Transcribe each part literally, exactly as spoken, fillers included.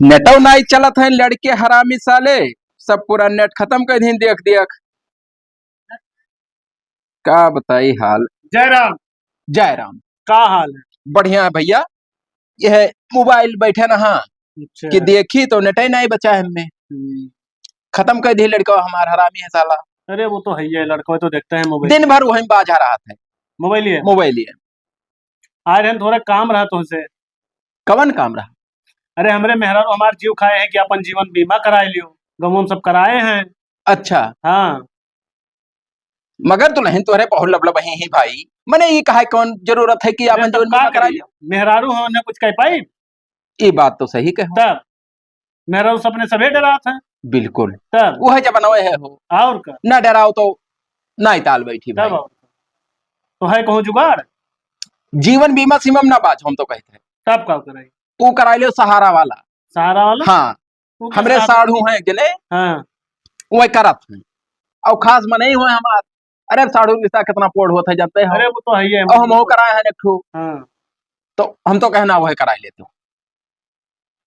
नेटौ नाई चलत है, लड़के हरामी साले, सब पूरा नेट खतम कर दीन, देख देख। का बताई हाल। जय राम। जय राम। का हाल है? बढ़िया है भैया, यह मोबाइल बैठे ना, हाँ, अच्छा। कि देखी तो नेटै नाई बचा है हमें। हम्म। खतम कर दी लड़का हमार, हरामी है साला। अरे वो तो है ही है, लड़का तो देखते हैं मोबाइल। दिन भर वहीं बाझा रहत है। मोबाइल ही है? मोबाइल ही है। आए रहन, थोड़ा काम रहा तुमसे। कवन काम रहा? अरे, हमरे मेहरारू हमार जीव खाए हैं कि अपन जीवन बीमा कराए लियो, गम वम सब कराए हैं। अच्छा। हाँ। मगर दुलहिन तोहरे बहुत लबलब ही, ही भाई, मने ई कहा कौन जरूरत है कि अरे, अपन तब जीवन का बीमा कराए करी? लियो? मेहरारू हो, उन्हें कुछ कह पाई? ई बात तो सही कहो। तब मेहरारू सपने सभे डरात है। बिल्कुल। तब वह जमाना वह है हो। और का? ना डराओ तो ना ही ताल बैठी तब भाई। और का? तो है कहूँ जुगाड़? जीवन बीमा सीमा में ना बाज, हम तो कहते हैं। तब का कराई? वो कराई लियो सहारा वाला। सहारा वाला? हाँ। वो क्या हमरे सहारा? साढ़ू हैं जने, हाँ। वही करत हैं। और खास मनई हुए हमार। अरे साढ़ू रिश्ता कितना पोढ़ होत है जानते हो? अरे वो तो है ही है। और हम वो कराए हैं एक ठो। हाँ। तो हम तो कहना वही कराई लेते हो।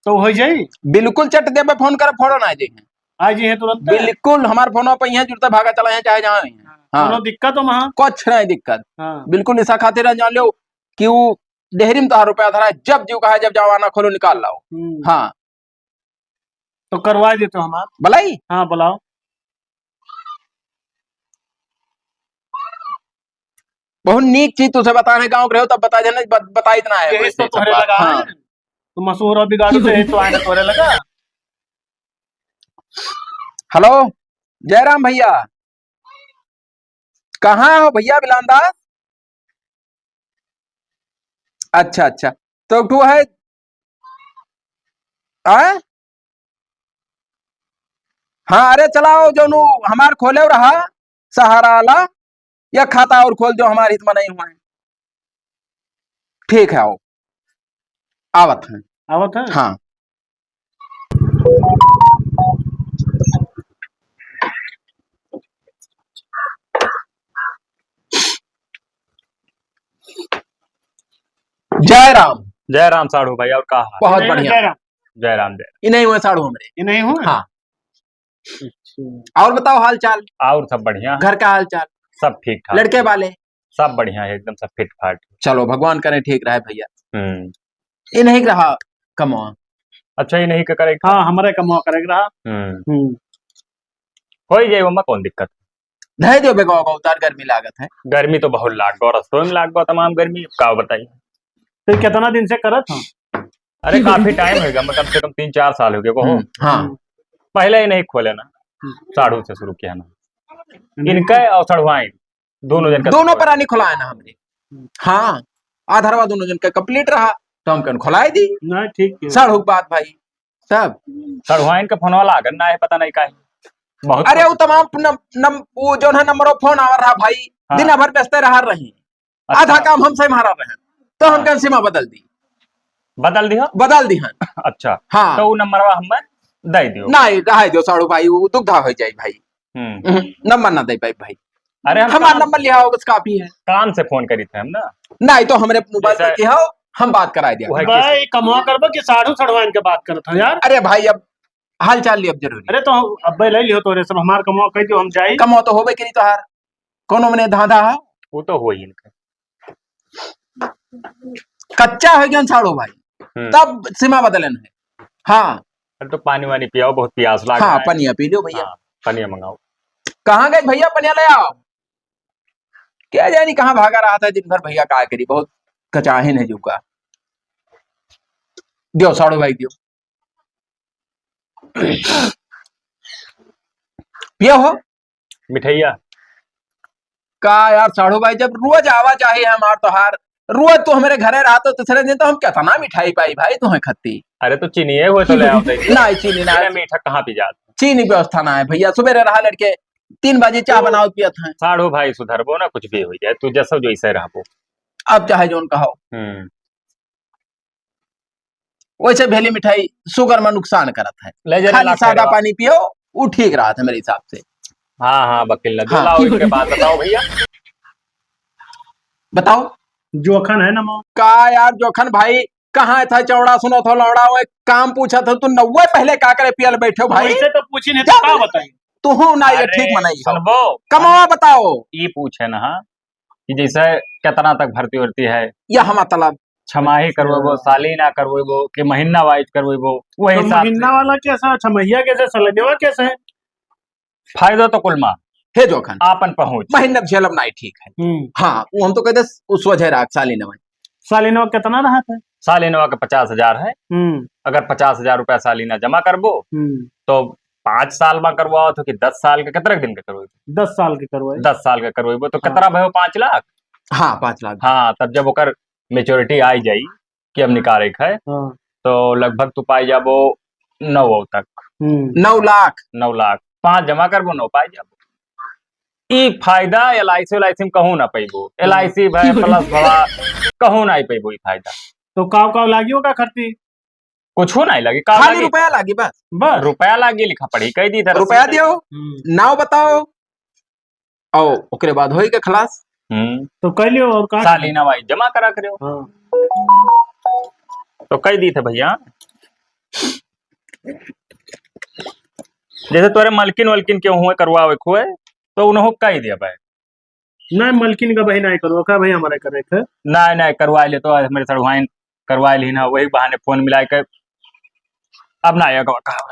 तो हो जाई? बिल्कुल चट देबे, फोन करे, फोड़ो ना जाई। आ जाई है तुरंत? बिल्कुल, हमार फोन पे यहाँ जुड़ते भागा चला है, चाहे जहाँ है। हाँ। हाँ। कोनो दिक्कत हो वहाँ? कुछ नहीं दिक्कत। हाँ। बिल्कुल ऐसा खातिर जान लो कि वो डेहरी में तोहार रुपया धरा है, जब जीव कहा, जब जवाना खोलो, निकाल लाओ। हम्म। हाँ। तो करवा देते हो हमार। बुलाई? हाँ, बुलाओ। बहुत नीक चीज तुझे बताने गाँव के रहो, तब बता देना, ब-, बताई देना है यही वैसे तो सब तोहरे बात। लगा हाँ। है। तो मशहूर और बिगाड़ू तो यही तो आए ना तोहरे लगा। हेलो, जयराम भैया। कहाँ हो भैया बिलान दास? अच्छा, अच्छा। तो तू है, आ? हाँ, अरे चलाओ, जोनू हमार खोले रहा, सहारा वाला, या खाता और खोल दो, हमार हित में नहीं हुआ है। ठीक है, आओ, आवत हैं। आवत हैं? हाँ। जय राम। जय राम साढ़ू भाई, और का हाल? बहुत जय बढ़िया। राम। जय राम, जय राम। इन्हीं हुए साढ़ू हमरे। इन्हीं हुए? हाँ। अच्छा। और बताओ हाल चाल? और सब बढ़िया। घर का हाल चाल? सब ठीक ठाक। लड़के वाले? सब बढ़िया है, एकदम सब फिट फाट। चलो, भगवान करे ठीक रहे भैया। हम्म। इन्हीं रहा कमवा। अच्छा, इन्हीं के करे? हाँ, हमरे कमवा करे रहा। हम्म। हम्म। हो ही जाए, ओमा कौन दिक्कत? धै दियो बेगवा का उतार, गर्मी लागत है। गर्मी तो बहुत लाग गो, रसोई में लाग गो तमाम गर्मी, का बताई। तो कितना दिन से करत हो? अरे, काफी टाइम होइगा, मैं कम से कम तीन चार साल होइगा को हो। हम्म, हाँ। हम्म। पहले इन्हीं खोले ना, हम्म। साढ़ू से शुरू किया ना। हम्म। इनका और सढ़ुआइन, दोनों जन का दोनों खोले। परानी खोलाए ना हमरे। हम्म। हाँ, आधारवा दोनों जन का complete रहा, तो हम कन खोलाए दी। नहीं, ठीक है। साढ़ू के बात भाई, तब। सढ़ुआइन का फोनवा लागत ना है, पता नहीं काहे। बहुत अरे, वो कोशिश तमाम करी। नम-, नम-, वो जौन है नंबर फोन आवा रहा भाई, हाँ। दिन भर व्यस्त रहा रही। अच्छा। आधा काम हमसे मारा रहे, तो हम हाँ। कन सिमा बदल दी। बदल दिया? बदल दी, हाँ। अच्छा। हाँ। तो वो नंबरवा हमें दे दियो। नहीं, रहे दियो साढ़ू भाई, वो दुविधा हो जाए भाई। हम्म। हम्म, नंबर ना दे पाए भाई। अरे हम हमार काम नंबर लिया हो, बस काफी है। काम से फोन करी थे हम ना। नहीं तो हमरे मोबाइल जैसे पे किया हो, हम बात कराए दिया। वही भाई, कमवा करबो कि साढ़ू सढ़ुआइन के बात करत हो यार? अरे भाई, अब हाल चाल लिया, अब जरूरी। अरे तो अब ले लियो तोरे सब, हमार कमवा कह दियो, हम जाई। कमवा तो होबे करी तोहार, कोनो मने धांधा है? वो तो हो ही इनका। कच्चा है ज्ञान साढ़ू भाई, हम्म। तब सीमा बदलन है। हाँ। अरे तो पानी वानी पियाओ, बहुत प्यास लाग हाँ, रहा है। पनिया पी लो भैया। हाँ, पनिया मंगाओ। कहाँ गए भैया, पनिया ले आओ। क्या जानी कहाँ भागा रहा था दिन भर भैया, का करी, बहुत कचाहिन है जुका। दियो साढ़ू भाई दियो। पियो हो? मिठाइया। का यार साढ़ू भाई, जब रोज आवा चाहिए हमार तोहार, रोज तू हमरे घरे रहत हो, तीसरे दिन तो हम कितना मिठाई पाई भाई तुम्हें खत्ती। अरे तो चीनी है, वो तो ले आओ दे। नहीं, चीनी ना। अरे मीठा कहाँ पी जात? चीनी व्यवस्था ना है भैया, सुबेरे रहा लड़के तीन बजे चाह तू बनाओ पियत हैं। साढ़ू भाई सुधरबो ना, कुछ भी हो जाए, तू जैसा जो ऐसे रहबो। अब चाहे जोन कहो। हम्म। वैसे भेली मिठाई शुगर में नुकसान करत है। ले जा रे, खाली लाख सादा खैरवा। पानी पियो, वो ठीक रहत है मेरे हिसाब से। हाँ, हाँ, वकील ने हाँ। बोला, उनके बाद बताओ भैया। बताओ। जोखन है ना मो? का यार जोखन भाई, कहाँ था चौड़ा, सुनो थो लौड़ा, वो एक काम पूछा था, तू नौवे पहले का करे पियल बैठो भाई? वैसे तो पूछी नहीं, तो का बताई? तू हूँ ना, ये अरे, ठीक मनाई हो। सुनबो। कमवा बताओ। ई पूछे ना कि जैसे कितना तक भर्ती वर्ती है? या हम मतलब छमाही करवेबो, हाँ। सालीना करवेबो, कि महीना wise करवेबो, वही तो हिसाब से। महीना वाला कैसा, छमहिया कैसे, सालीनवा कैसे है? फायदा तो कुल मा। हे जोखन। आपन पहुँच। महीना झेलब नाई ठीक है। हम्म। हाँ, वो हम तो कहते, उ सोझे राख, सालीनवा। सालीनवा कितना रहा था? सालीनवा के पचास हजार है। हम्म। अगर पचास हजार रुपया सालीना जमा करबो, हम्म। तो पाँच साल मा करवाओ तो कि दस साल के, कितने दिन के करवाओ? दस साल के करवाई। दस साल के करवाइबो, तो हाँ। कितना भयो? पाँच लाख? हाँ, पाँच लाख। हाँ, तब जब ओकर maturity आई जाई कि अब निकाले के है, हाँ। तो लगभग तू पाई जाबो नौ तक। हम्म। नौ लाख? नौ लाख। पाँच जमा करबो, नौ पाई जाबो। ई फायदा LIC, LIC में कहूँ ना पैबो। हम्म। LIC भय, plus भवा, कहूँ ना ही पैबो ई फायदा। तो काव काव लागी ओका खर्ची? कुछो नहीं लागी, काव खाली लागी? रुपया लागी बस। बस। रुपया लागी, लिखा पढ़ी कह दी था रुपया रसीद। दियो, हम्म। नाव बताओ, और ओकरे बाद होई के खलास। हम्म। तो कह लियो और का सालीना वाई जमा करा करियो। हाँ। तो कह दी थे भैया, जैसे तोरे मलकिन वलकिन के हुए करवावे के हुए, तो उन्हों कह दिया भाई। नहीं, मलकिन का भाई नहीं करो, का भाई हमारे करे थे। नहीं, नहीं, करवा ले तो हमारे सड़वाइन करवा ली ना, वही बहाने फोन मिला के अब ना आया का।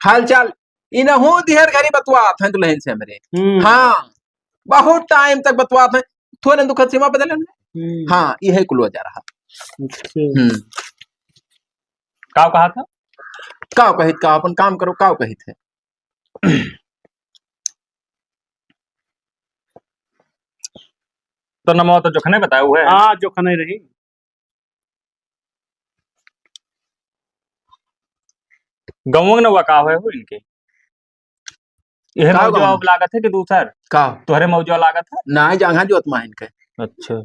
हाल चाल इनहू दिहर घरी बतुआत हैं दुल्हन से हमरे। हम्म। हाँ, बहुत टाइम तक बतुआत हैं, थोड़े दुखद सीमा बदले ना। हम्म। हाँ, यही कुल वजह रहा। अच्छा। हम्म। का कहा था? का कहित का, अपन काम करो, का कहित है? तो नमो तो जोखने बताए हुए हैं। हाँ, जोखने रही। गौंवंग न वका हुए हो इनके। यह का मौजवा गौंवंग? अब लागत है कि दूसर? का? तोहरे मौजवा लागत है? ना, जंघा जोत मा इनके। अच्छा।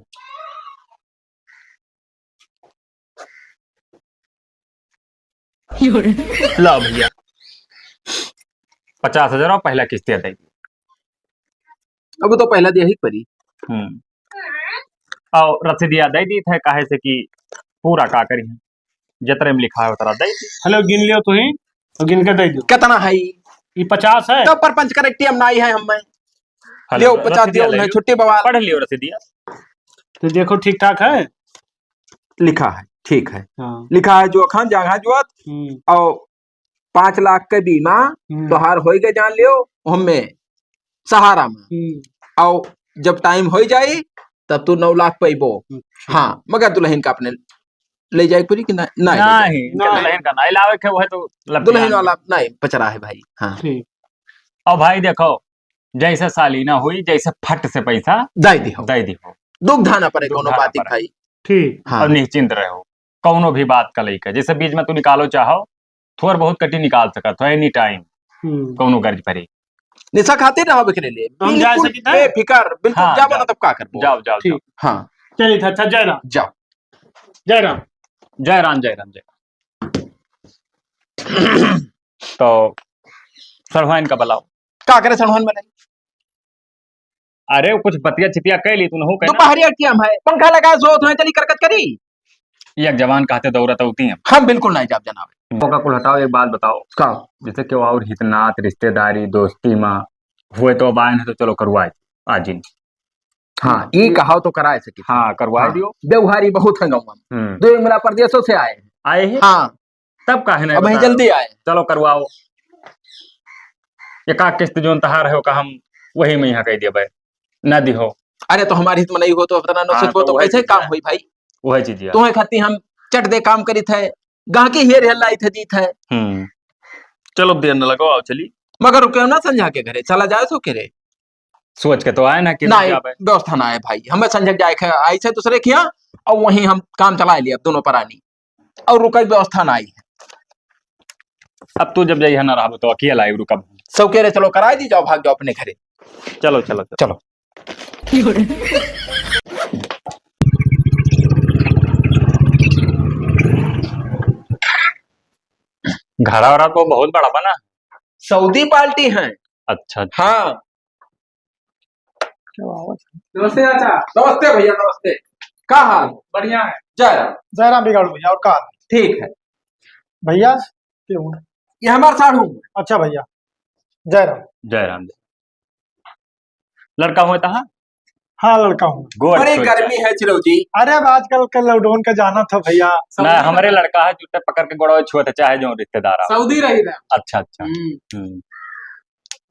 ला भैया, पचास हजार और पहला किस्तिया दे दी। अब तो पहला दिया ही परी। हम्म। और रसीदिया दे दी थे, काहे से कि पूरा का करी है, जतरे में लिखा है उतरा दे दी। हेलो, गिन लियो तू ही, तो गिन के दे दियो। कितना है? ये पचास है। तो परपंच करेक्टी हम ना आई है हम में। हेलो, लियो, तो पचास रसीदिया दियो, ले उन्हें लियो। छुट्टी बवाल। पढ़ लियो रसीदिया। तो देखो ठीक ठाक है। लिखा है, ठीक है। हाँ। लिखा है जोखन जंघा जोत हम्म। और पाँच लाख के बीमा हम्म। तोहार होई गए, जान लियो, हमें सहारा में। हम्म। और जब टाइम हो जाई, तब तू नौ लाख पैबो। अच्छा। हाँ, मगर दुल्हन का अपने ले जाए पूरी कि ना, ना ले जाए। नहीं, इनका नहीं। दुल्हन का ना लावे के, वह तो लपिया दुल्हन में। वाला नहीं, पचरा है भाई। हाँ। ठीक। और भाई देखो, जैसे सालीना हुई, जैसे फट से पैसा दे दिहो। दे दिहो। दुख धाना पड़े दुख कोनो धाना बात पड़े। भाई। ठीक। हाँ। और निश्चिंत रहो, कौनो भी बात का लेके, जैसे बीच में तू निकालो चाहो, थोड़ बहुत कटी निकाल सकत हो, any time, हम्म। कौनो गर्ज पड़ी। निशा खातिर रहो बिखरे लिए, तो हम जा बिल्कुल सकित है? बेफिकर, बिल्कुल हाँ, जाओ जाओ। ना, तब का करबो? जाओ, जाओ, ठीक। जाओ। हाँ। चलिए, अच्छा, जय राम। जाओ। जय राम। जय राम, जय राम, जय राम। तो सड़वाइन का बुलाओ। का करे सड़वाइन में नहीं? अरे, वो कुछ बतिया चितिया कह ली, तू नहु कह ना। दोपहरिया के time है, पंखा लगाए सोत हैं, चली करकत करी। एक जवान कहते दौरत होती हैं। हम बिल्कुल नहीं जाब जनाबे। मौका कुल हटाओ, एक बात बताओ। का? जैसे केहू और हितनात, रिश्तेदारी, दोस्ती मा हुए तो अब आए हैं तो चलो करवाए आज इन। हाँ, ई कहाव तो कराए सकी। हाँ, करवाए हाँ, दियो। व्यवहारी बहुत है गाँव में। हम्म। दो मिला परदेशों से आए हैं। आए हैं? हाँ। तब काहे नहीं अब बता जल्दी रहे हो? आए। चलो करवाओ। एक आध किस्त जोन तहार है, ओका हम वही में यहाँ कह दिया भाई, ना दिहो। अरे तो हमारी हित में नहीं हो तो अपना हाँ, नसीब हो तो तो वही कैसे चीज काम है। होई भाई? वही चीज है। तुम्हें खाती हम चट दे काम करी थे, गाहकी हेर हेर लाई थे, दी थे। हम्म। चलो देर न लगाओ, आओ चली। मगर रुके ना संझा के घरे, चला जाए सो के रे। सोच के तो आए ना कि नहीं, रुक जाबे। व्यवस्था ना है भाई, हमें संझा जाए के आई थे दूसरे के यहाँ, और वहीं हम काम चला लिया दोनों परानी। और रुकै व्यवस्था ना आई है। अब तू जब जइहा ना रहबो तो अकेला आई रुकब। सब कह रहे, "चलो कराई दी, जाओ, भाग जाओ अपने घरे।" चलो, चलो, चलो। चलो। घरा वरा तो बहुत बड़ा बना। सऊदी पार्टी है। अच्छा, अच्छा। हाँ। नमस्ते चाचा। नमस्ते भैया, नमस्ते। का हाल? बढ़िया है। जय राम। जय राम बिगाड़ू भैया, और का? ठीक है। भैया, के हुआ? ये हमार साढ़ू। अच्छा भैया, जय राम। जय राम। लड़का हुआ तहाँ? हाँ, लड़का हूँ। गोड़ बड़ी छुअत गर्मी है चिरऊ जी। अरे, अब आजकल के lockdown का जाना था भैया। ना, हमरे लड़का है, जूते पकड़ के गोड़वा छुअत है, चाहे जो रिश्तेदार आवे। सऊदी रही रहे। अच्छा, अच्छा। हम्म। हम्म।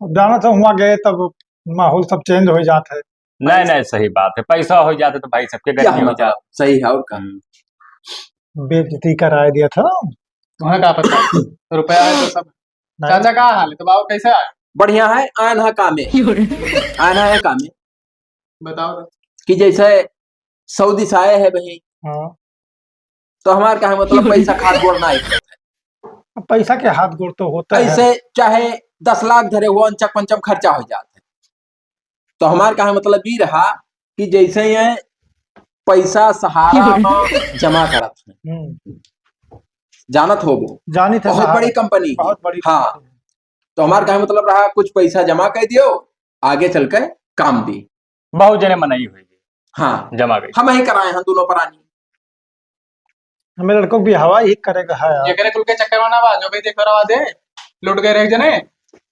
अब जाना था, हुआ गए तब माहौल सब change हो जात है। नहीं, नहीं, सही बात है, पैसा हो जात है तो भाई सबके गर्मी हो जात। सही है, और का? हम्म। बेइज्जती कराए दिया था। तुम्हें का पता? रुपया है तो सब। नहीं। चाचा, का हाल है? तो बाबू कैसे आए? बढ़िया है, आए ना कामे। आए ना है कामे। बताओ तो। कि जैसे सऊदी से आए हैं भाई, हाँ। तो हमार का है मतलब पैसा खात गोड़ ना है। अब पैसा के हाथ गोड़ तो होता है। ऐसे चाहे दस लाख धरे हो, अंचक पंचम खर्चा हो जात है। तो हमार का है मतलब ई रहा कि जैसे ये पैसा सहारा में जमा करत है। हम्म। जानत होबो। जानी थे बहुत सहारा। बड़ी कंपनी। बहुत बड़ी हाँ। कंपनी। तो हमार का है मतलब रहा, कुछ पैसा जमा कर दियो, आगे चल के काम दी। बहुत जने मनई हुई। हाँ। जमा गई। हम ही कराए हैं दोनों प्राणी। हमें लड़कों की हवा ही करेगा है यार। जेकरे कुल के चक्कर में ना बा, जो भी देख रहा दे, लूट गए रहे जने।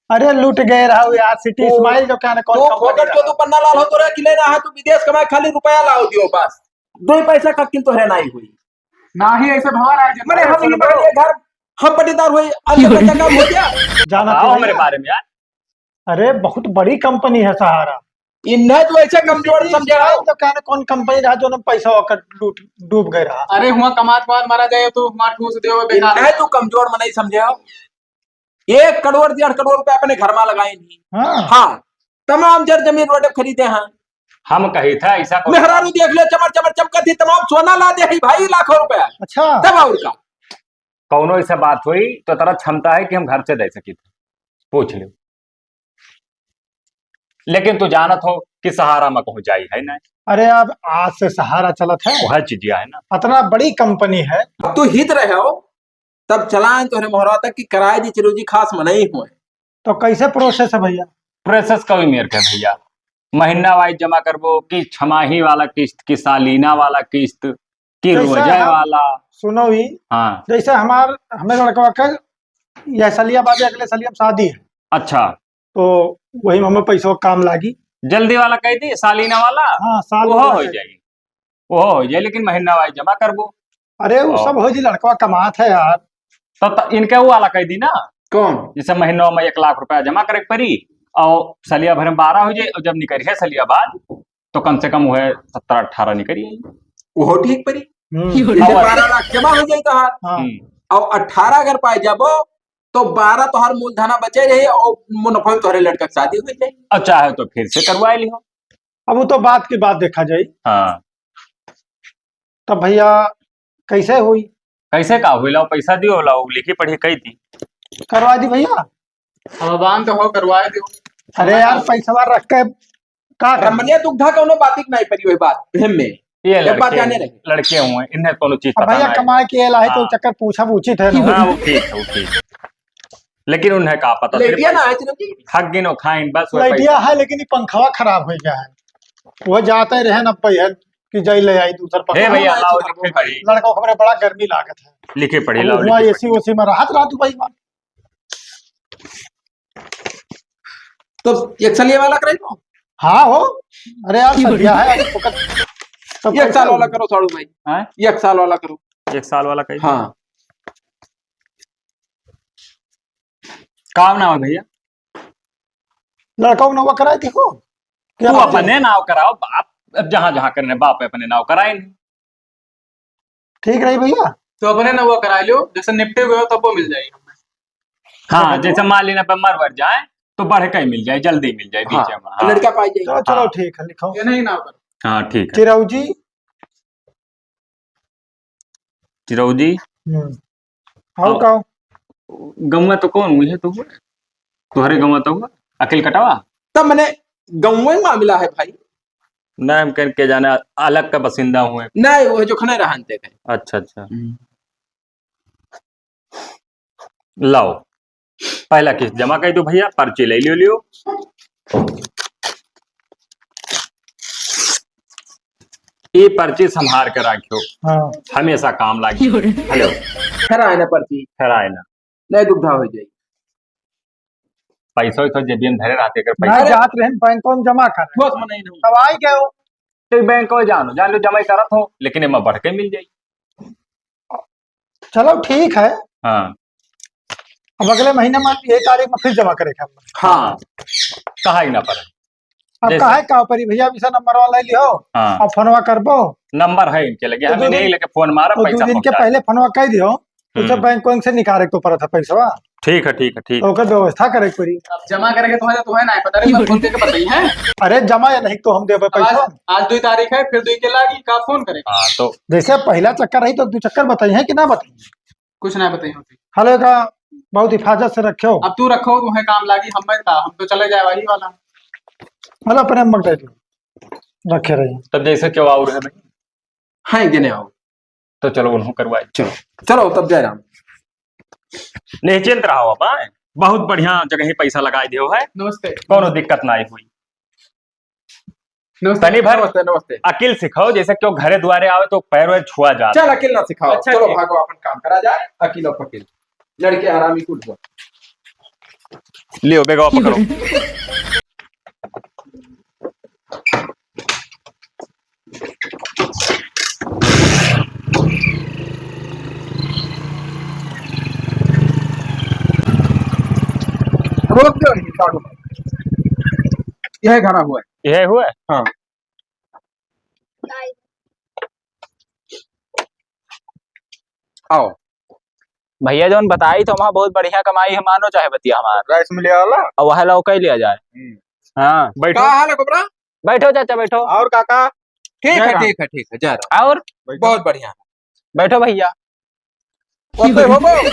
अरे लूट गए रहा यार, सिटी ओ, स्माइल जो क्या ना कौन तो कंपनी खोकर का। जो तू पन्ना लाल हो तो रे, किले ना है, तू विदेश कमाए, खाली रुपया लाओ दियो बस। दो ही पैसा का किल तो है ना ही हुई। ना ही ऐसे भवा रहा है, मने हम अरे ये सुन बता लो। ये घर, हम पट्टीदार हुए, अंदर बच्चा काम हो गया। जाना बताओ तो हमारे भैया। बारे में यार। अरे बहुत बड़ी कंपनी है सहारा। इन्हें तो ऐसे कमजोर समझे हो। तो कहने कौन कंपनी रहा जो ना पैसा होकर लूट, डूब गए रहा। अरे हुआ कमात कमात मारा जाए तो हुआ ठूस दे बेकार। इन्हें तो कमजोर मनई समझे हो। एक करोड़, डेढ़ करोड़ रुपया अपने घर में लगाए नहीं। हाँ। हाँ, तमाम जर जमीन रोड खरीदे हैं। हम कही था ऐसा कौन मेहरारू देख ले, चमर चमर चमकत ही, तमाम सोना ला दे ही भाई, लाखों रुपया। अच्छा। तब और का? कौनो ऐसा बात हुई तो तरह क्षमता है कि हम घर से दे सकी थे, पूछ ले। लेकिन तू जानत हो कि सहारा में कहूँ जाई है ना। अरे अब आज से सहारा चलत है। वह चीजिया है ना। इतना बड़ी कंपनी है। अब तू हित रहे हो, तब चलान तोहरे मोहरा तक कि कराए दी चिरऊ जी खास मनई हुए। तो कैसे प्रोसेस है भैया? प्रोसेस कभी मेर के भैया, महीना वाइज जमा करबो कि छमाही वाला किस्त, कि सालीना वाला किस्त, कि जैसे रोजे हम वाला? सुनो ही, हाँ। जैसे हमार, हमें लड़कवा के यह सलिया बाद अगले सलिया में शादी है। अच्छा। तो वही में हमें पैसवा काम लागी। जल्दी वाला कह दी, सालीना वाला? हाँ, साल ओहो वाला हो कह दी। जाई, ओहो हो जाई, लेकिन महीना वाइज जमा करबो। अरे, वो और सब हो जी, लड़कवा कमात है यार। तो, तो इनके वो वाला कह दी ना। कौन? जैसे महीनों में एक लाख रुपया जमा करे के पड़ी और सलिया भरे में बारह हो जाए और जब निकल है सलिया बाद तो कम से कम वह सत्रह अठारह निकल आई। ओहो ठीक पड़ी। हम्म। जैसे और बारह लाख जमा हो जाए तोहार। हाँ। हम्म। और अठारह अगर पाए जाबो तो बारह तोहार मूलधना बचे रहे और मुनाफा में तोहरे लड़का के शादी हो जाए। और चाहे तो फिर से करवा लियो। अब वो तो बात की बात देखा जाए। हाँ। तब भैया कैसे हुई? कैसे का हुई? लाओ पैसा दियो, लाओ लिखी पढ़ी कही दी। करवा दी भैया। अब बांध तो हो, करवा दियो। अरे यार, पैसा रख के का करबो? रमनिया दुग्धा कौनो बातिक नहीं पड़ी हुई बात, हिम में। ये एक बात लड़के, जाने रहे। लड़के हुए, इन्हें कौनो चीज अब पता भैया नहीं। कमाए के लाए तो हाँ। चक्कर पूछा उचित है ना। हाँ, वो ठीक है, वो ठीक है। लेकिन उन्हें का पता, सिर्फ लइटिया ना है, चिरंजी। हक गिनो खाइन, बस वह लइटिया पैसा। है, लेकिन ये पंखवा खराब हो गया है। वो जाते रहे न पहिए कि जाई ले आई दूसर हे पंखवा। भैया, लाओ, लाओ, लिखे पढ़ी। लड़का को हमरे बड़ा गर्मी लागत है। लिखे पढ़ी, अब लाओ, हुआ लिखे एसी पढ़ी। ओसी में रहत रहा तू भाई। तो एक सलिया वाला कराई दो। हाँ हो। अरे यार, सलिया है, आज फोकट सब एक पैसा साल वाला हो। करो साड़ू भाई। हाँ? एक साल वाला करो। एक साल वाला कही। हाँ। का नाम है भैया? लड़का को नवा कराए देखो। क्या तू बात है? अपने नाव कराओ, बाप, अब जहाँ जहाँ करने बाप है, अपने नाव कराए नहीं। ठीक रही भैया। तो अपने नवा कराए लो, जैसे निपटे हुए हो तब वो मिल जाएगी हमें। हाँ, हाँ। जैसे मान लेना पे मर वर जाए तो बढ़ के मिल जाए, जल्दी मिल जाए, हाँ, बीच में। हाँ। लड़का पाई जाए। चलो, चलो, हाँ। ठीक है, लिखाओ। ये नहीं नाव करो। हाँ, ठीक है। चिरऊ जी। चिरऊ जी। हम्म। आओ आओ। का? गौवा तो कौन हुई है तो हुआ? तुम्हारे गौवा तो हुआ? अकिल कटावा? तब मने गौवा ही मामला है भाई। नहीं, हम कह के जाने अलग का बसिंदा हुए। नहीं, वो जो खने रहन ते कहे। अच्छा, अच्छा। हम्म। लाओ, पहला किस्त जमा कर दो भैया, पर्ची ले लियो, लियो। ये पर्ची संभार के राखियो। हाँ। हमेशा काम लागी। हेलो। खरा है ना पर्ची? खरा है ना। नहीं दुविधा हो जाई। पैसा वैसा जेबिया में धरे रहते, अगर पैसा नहीं, जात रहे बैंक में जमा कर। ठोस में नहीं रहूं। अब आई गए हो। तो बैंक में जानो, जान लो जमा ही करत हो, लेकिन एमा बढ़ के मिल जाई। चलो ठीक है। हाँ। अब अगले महीने में ये तारीख में फिर जमा करे के हम। हाँ। कहा ही ना पड़े। अब जैसे कहा का परी भैया, अभी से नंबर वाला लिहो। हाँ। अब फोनवा करबो। नंबर है इनके लगे, तो हम दो इन्हें दिन, लेके फोन मारा, तो दो पैसा दिन के पहुंचा पहले दे। फोनवा कह दियो, उसे हम्म। बैंक वैंक से निकाले के तो पड़त है पैसवा। ठीक है, ठीक है, ठीक। तो ओकर व्यवस्था करे के पड़ी। अब जमा करे के तुम्हें, तुम्हें ना पता रहे, फोन करके बताई है। अरे जमा या नहीं तो हम देबे अब आज, पैसा। आज दुई तारीख है, फिर दुई के लागी का फोन करे? हाँ, तो जैसे पहला चक्कर रही तो दो चक्कर बताई है कि ना बताई? कुछ ना बताई होती। हेलो का बहुत हिफाजत से रखो। अब तू रखो, तुम्हें काम लागी, हम का, हम तो चले जाए वही वाला। हेलो अपने हम दे दो, रखे रहिए। तब जैसे क्यों और है भाई? हाँ, गिने आओ। तो चलो उन्हों करवाए। चलो, चलो तब जय राम। निश्चिंत रहो बाबा, बहुत बढ़िया जगह ही पैसा लगाई दियो है। नमस्ते। कोनो दिक्कत ना आई हुई। नमस्ते। तनी भर नमस्ते, नमस्ते। अकिल सिखाओ, जैसे क्यों घरे दुआरे आवे तो पैर वैर छुआ जात चल, है। अकिल ना सिखाओ। अच्छा, चलो ठीक। भागो, अपन काम करा जाए, अकिल और फकीर। लड़के हरामी कुल हुआ। लियो, बेगवा पकड़ो। रोक दो, ये काटो। यह घरा हुआ है। यह हुआ है? हाँ। आओ। भैया जौन बताई तो वहाँ बहुत बढ़िया कमाई है, मानो चाहे बतिया हमार। राइस मिल वाला? और वह लौका ही लिया जाए। हम्म। हाँ। बैठो। का हाल है कुबरा? बैठो चाचा, बैठो। और काका? ठीक जय है, राम। ठीक है, ठीक है, जय राम। और? बैठो। बहुत बढ़िया। बैठो भैया। ओके, हो गो।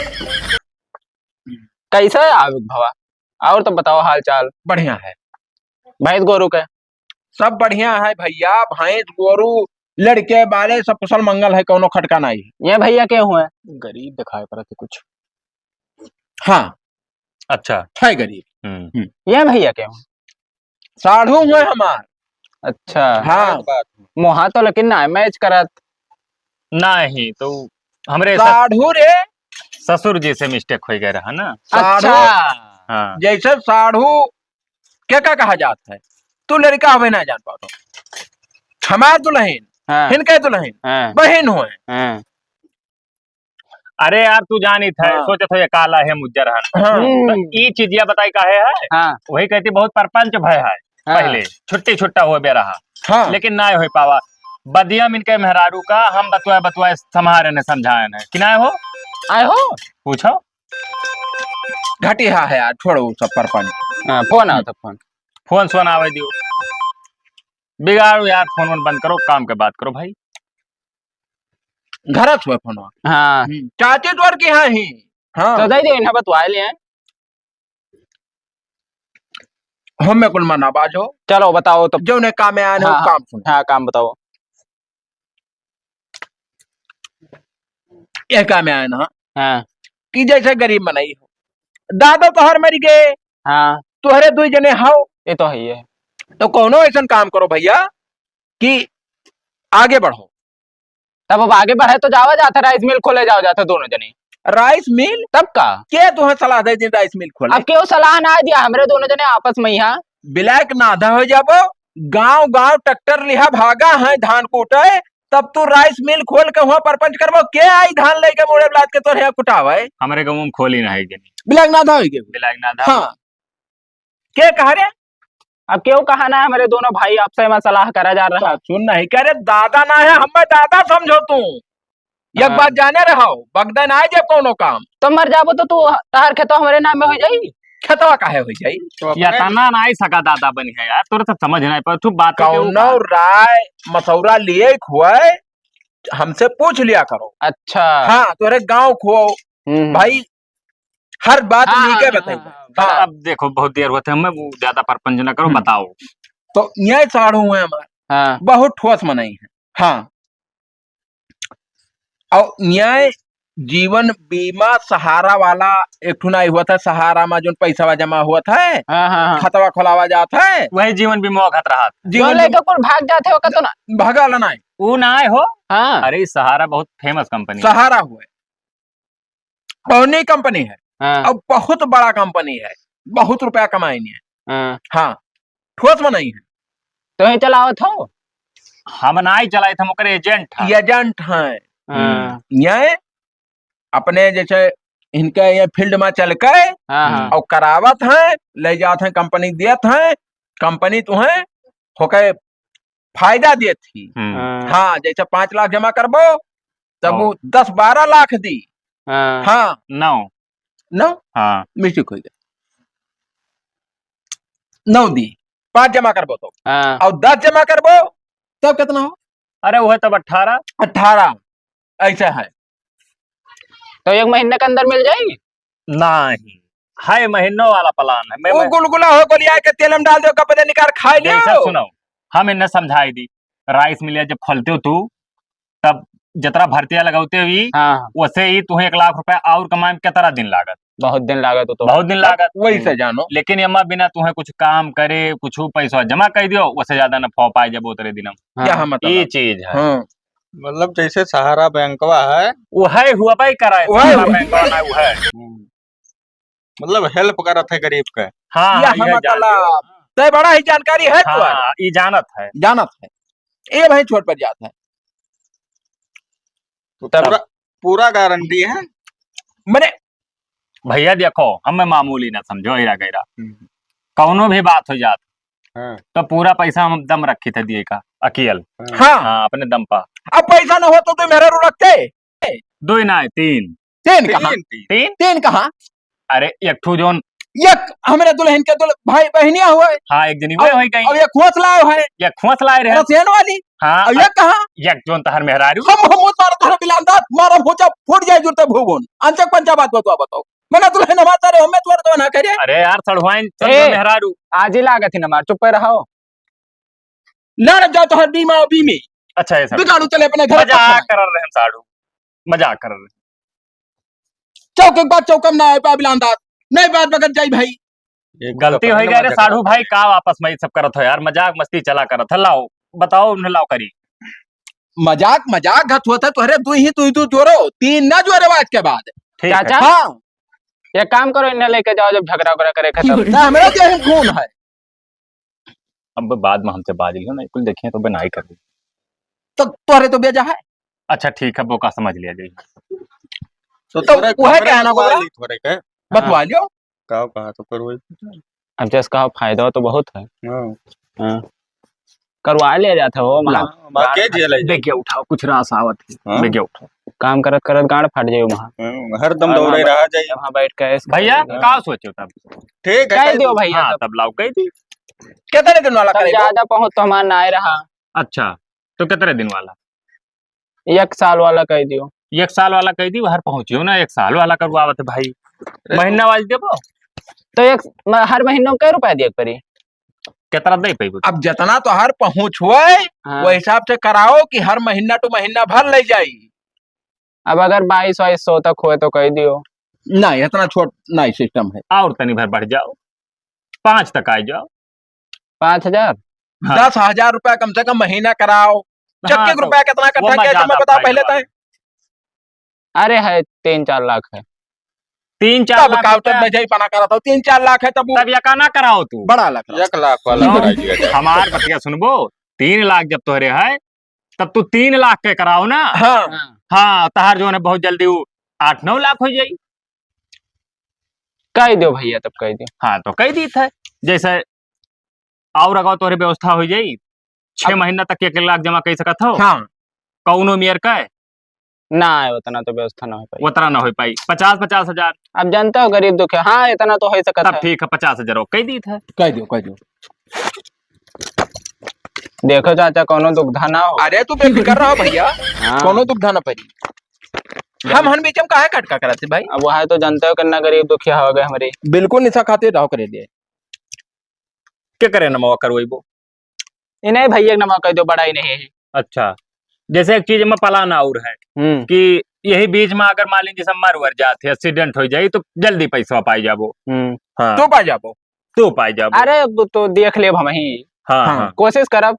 कैसा है आविक भवा? और तो बताओ हाल चाल। बढ़िया है। भैंस गोरू के? सब बढ़िया है भैया, भैंस गोरू, लड़के बाले सब कुशल मंगल है, कौनो खटका नहीं है। ये भैया के हुए? गरीब दिखाई पड़त है कुछ। हाँ। अच्छा। है गरीब। हम्म। हम्म। ये भैया के हुए? साढ़ू हुए हमार। अच्छा। हाँ। बात। मोहा तो लेकिन ना मैच करत। नहीं, तो हमरे सा-, साढ़ू रे। ससुर जी से मिस्टेक हो गया रहा ना। साढ़ू। अच्छा। हाँ। जैसे साढ़ू के का कहा जात है, तू लड़का हवे ना जान पाओ। हमार दुल्हन, हाँ। हिनके दुल्हन, हाँ। बहिन होए। हाँ। अरे यार, तू जानित है, हाँ। सोचत हो ये काला है, मुज्जर है। हाँ। तो हम्म। ई चीजिया बताई काहे है? हाँ। वही कहती बहुत परपंच भय है। हाँ। पहले छुट्टी छुट्टा हो बे रहा। हाँ। लेकिन ना हो पावा। बदिया मिनके मेहरारू का हम बतुआ बतुआ संभारे ने समझाए ने। कि ना हो? आए हो? पूछो। घटिया है यार, छोड़ो वो सब परपंच। हाँ, फोन आओ तो फोन। फोन सोन आवे दियो। बिगाड़ो यार, फोन वोन बंद करो, काम के बात करो भाई। घरत हुए फोनवा। हाँ। हम्म, चाची तोर की हाँ ही। हाँ। तो दे दे, इन्हें बतवा ले हैं। हमें कुल मना बाजो। चलो बताओ तो। जो उन्हें काम में आने हाँ, वो काम सुनो। हाँ, काम बताओ। ये काम में आए ना हाँ। कि जैसे गरीब मनई हो, दादा तोहर मर गए, हाँ। तोहरे दुई जने हाओ। ये तो है ही है। तो कौनो ऐसन काम करो भैया कि आगे बढ़ो। तब अब आगे बढ़े तो जावा जात है, राइस मिल खोले जावा जात है दोनों जने। राइस मिल? तब का? के तुहें सलाह दे दिन राइस मिल खोले? अब केहू सलाह ना दिया, हमरे दोनों जने आपस में यहाँ। बिलायक नाधा हो जाबो, गांव गांव ट्रैक्टर लिहा भागा है धान कूटे, तब तू राइस मिल खोल के हुआ परपंच करबो? के आई धान लेके मोड़े लाद के तोरे यहाँ कुटावे? हमरे गाँव में खोली ना है जनी। बिलायक नाधा हो गए। बिलायक नाधा। हाँ। के कहा रे? अब केहू कहा ना, हमरे दोनों भाई आपसे में सलाह करा जा रहा। तो सुन नहीं, कह रे दादा ना है, हमें दादा समझो तू। एक हाँ। बात जाने रहो, बगदे ना आए जब कौनो काम। तो मर जाबो तो तू, तहार खेतो हमरे नाम में हो जाई। खेतवा काहे हो जाई? तो या अपने तना ना आई सका दादा बनी है यार, तोरे सब समझ नहीं पर तू बात के कौनो ऊपर। राय मसौरा लिए खुआए, हमसे पूछ लिया करो। अच्छा। हाँ, तोरे गाँव खो हम्म। भाई, हर बात हाँ, नीके हाँ, बताई। हाँ, हाँ। हाँ। अब देखो, बहुत देर होते, हमें वो ज्यादा परपंच ना करो, हम्म। बताओ। तो न्याय साढ़ू हुए हमारे, हाँ। बहुत ठोस मनई है। हाँ। और न्याय जीवन बीमा सहारा वाला एक ठो नाई हुआ था, सहारा में जोन पैसा जमा हुआ था, हाँ, हाँ, हाँ। खतवा खोलावा जात है। वही जीवन बीमा घट रहा था। जीवन जो लेके बीमा कुल भाग जाते हो, कतो ना। भगाला नाई। ऊ ना आए हो? हाँ। अरे, ई सहारा बहुत famous company है। सहारा हुए। बहुत नई company है। हाँ। और बहुत बड़ा company है। बहुत रुपया कमाएनी है। हाँ। हाँ। ठोस में नहीं है। तो ही चलावत हो? हम ना ही चलाइत, हम ओकर agent हैं। Agent हैं। हाँ। हम्म। ये अपने जैसे इनके ये field में चल के हाँ, हाँ। और करावत हैं, ले जात हैं, company देत हैं, company तुहें होके फायदा देत ही। हम्म। हाँ। हाँ, जैसे पाँच लाख जमा करबो, तब और? वो दस बारह लाख दी। हाँ। हाँ। नौ। नौ? हाँ। Mistake हो गया। नौ दी, पाँच जमा करबो तो। हाँ। और दस जमा करबो, तब कितना हो? अरे, वो है तब अठारह। अठारह, ऐसा है। तो एक महीने के अंदर मिल जाई? नहीं, है महीनों वाला plan है। मैं, वो मैं गुलगुला हो, गोलिया के तेल में डाल दो, कपड़े निकाल खाए लियो। जैसे सुनो, हम इन्हें समझाई दी, rice मिल जब खोलते हो तू, तब जतरा भर्तिया लगावते हुई, हाँ। वैसे ही तुहें एक लाख रुपया और कमाए में कितना दिन लागत? बहुत दिन लागत हो तो। बहुत दिन लागत। वही से जानो। लेकिन एमा बिना तुहें कुछ काम करे, कुछ पैसा जमा कर दियो, वैसे ज्यादा नफा पाए जब उतरे दिन हम। हाँ। क्या हम मतलब? ये चीज है। हाँ। मतलब जैसे सहारा बैंकवा है। वो है हुआ भाई करा है, वही। सहारा बैंकवा ना वो है। हम्म। मतलब help करत है गरीब के। हाँ, यह हाँ, यह मतलब, जान लियो। तय बड़ा ही जानकारी है हाँ, तुम्हारा। हाँ, ई जानत है। जानत है। ये भाई छोट पर जात है। तो तब पूरा, पूरा guarantee है। मने भैया देखो, हमें मामूली ना समझो, हीरा गैरा। हम्म। कौनो भी बात हो जात, हाँ। तो पूरा पैसा हम दम रखी थे दिए का, अकियल। हाँ। हाँ। हाँ, अपने दम पा। अब पैसा ना हो तो तू मेरा रू रखते? दो ही ना है, तीन। तीन कहाँ? तीन, तीन। तीन? तीन कहाँ? अरे, एक ठो जोन एक हमरे दुल्हन के दुल-, भाई बहनिया हुए। हाँ, एक जनी और, हुए, हुए गई। और एक खोस लाए हुए। एक खोस लाए रहे। रसियन वाली। हाँ, और एक कहाँ? एक जोन तहर मेहरारू। हम, हम मत मारो तहर बिलांदा, मारो भोचा फूट जाए जुरते भूगुन। अंचक पंचा बात बतवा बताओ। मना दुल्हन हमार सारे हमें तोड़ दो ना करे। अरे यार, सड़वाइन, ए, समझो मेहरारू। आज ही लागत ही ना मार, चुप पे रहो। लड़ जाओ तो हर बीमा और बीमे। अच्छा, ऐसा। बिगाड़ू चले अपने घर मजाक पर। कर रहे हैं साड़ू, मजाक कर रहे हैं। चौक एक बात चौकम ना आए पाबिल अंदाज, नहीं बात बगत जाई भाई। एक गलती तो होई गया रे साढ़ू भाई, का आपस में ये सब करत हो यार, मजाक मस्ती चला करत है। लाओ, बताओ उन्हें, लाओ करी। मजाक, मजाक घत होत है, तोहरे दू ही, दू, दू जोरो, तीन ना जोरे आज के बाद। ठीक है। चाचा, हाँ। एक काम करो, इन्हें लेके जाओ, जब झगड़ा उगड़ा करे खत्म। ना, हमरा देह में खून है। अब बाद में हमसे बाज लियो ना, कुल देखिए तो बनाई कर ली। तो तोहरे तो बेजा है। अच्छा ठीक है, वो का समझ लिया जाए। तो तो तोहरे वह कमरा कहना बतवा होगा। ली, तोहरे के। बतवा हाँ। लियो। का कहा तो करो। अब जस का फायदा तो बहुत है। हाँ। हाँ। करवा ले जात है वो, ला। हाँ, बाकी जेल है। बेगे उठाओ, कुछ रास आवत है। हाँ। बेगे उठाओ। काम करत करत गांड फट जाए वहाँ। हाँ, हरदम और दौड़े वहाँ रहा जाए। वहाँ बैठ के ऐश भैया, करेगा। का सोचो तब? ठीक है, कह कह दियो दो। भैया हाँ, तब। तब लाओ, कह दी। कितने दिन वाला तब करेगा? ज्यादा पहुँच तो हमार ना आए रहा। अच्छा, तो कितने दिन वाला? एक साल वाला कह दियो। एक साल वाला कह दियो, हर पहुँचियो ना, एक साल वाला करवावत है भाई। अरे महीना तो वाला देबो? तो एक म-, हर महीना कै रुपया दिए के पड़ी? कितना दे पैबो? अब जितना तोहार पहुँच होए, हाँ। वो हिसाब से कराओ कि हर महीना to महीना भर ले जाई। अब अगर बाईस वाईस सौ तक होए तो कह दियो। नहीं, इतना छोट नहीं system है। और तनी भर बढ़ जाओ, पाँच तक आ जाओ। पाँच हजार? हाँ। दस हजार रुपया कम से कम महीना कराओ। हाँ, चक्की के तो रुपया कितना वो इकट्ठा मैं किया, ज्यादा मैं बताओ फायदा पहले वाला। तय। अरे है, तीन चार लाख है। तीन चार तब लाख का, रुपया? तब मैं यही पना करा था, तीन चार लाख है तब वो तब ये का ना कराओ तू? बड़ा लाख रहा। एक लाख वाला हाँ। करा दिया जाए। हमार बतिया सुनबो, तीन लाख जब तोहरे है, तब तू तीन लाख के कराओ ना। हाँ। हाँ। हाँ, तहार जो है बहुत जल्दी वो आठ नौ लाख हो जाई। कह दो भैया, तब कह दो। हाँ, तो कह दी थे, जैसे और अगर तोहरे व्यवस्था हो जाई, छह अब महीना तक एक एक लाख जमा कर सकत हो। हाँ। कौनो मेयर का है? ना, उतना तो व्यवस्था ना हो पाई। उतना ना हो पाई। पचास, पचास हजार। अब जानते हो, गरीब दुखिया। हाँ, इतना तो हो सकत तब है। ठीक है, पचास हजार हो, कह दी था। कह दो, कह दो। देखो चाचा, कौनो दुविधा ना हो। अरे, तू बेफिक्र रहो भैया, हाँ। कौनो दुविधा ना पड़ी। हम हन बीच में काहे कटका करत है भाई? अब वह तो जानते हो कितना गरीब दुखिया हो गए हमारे। बिल्कुल निशा खातिर रहो करे लिए। के करे नमवा करवाइबो? ये नहीं भैया, नमवा कह दो, बड़ा ही नहीं है। अच्छा, जैसे एक चीज में पलान और है हम्म। कि यही बीच में अगर मान लीजिए सब मर वर जाते, accident हो जाई, तो जल्दी पैसा पाई जाबो। हम्म। हाँ। तो पाई जाबो। तो पाई जाबो। अरे, वो तो देख लेब हम ही। हाँ, हाँ। हाँ। कोशिश करब।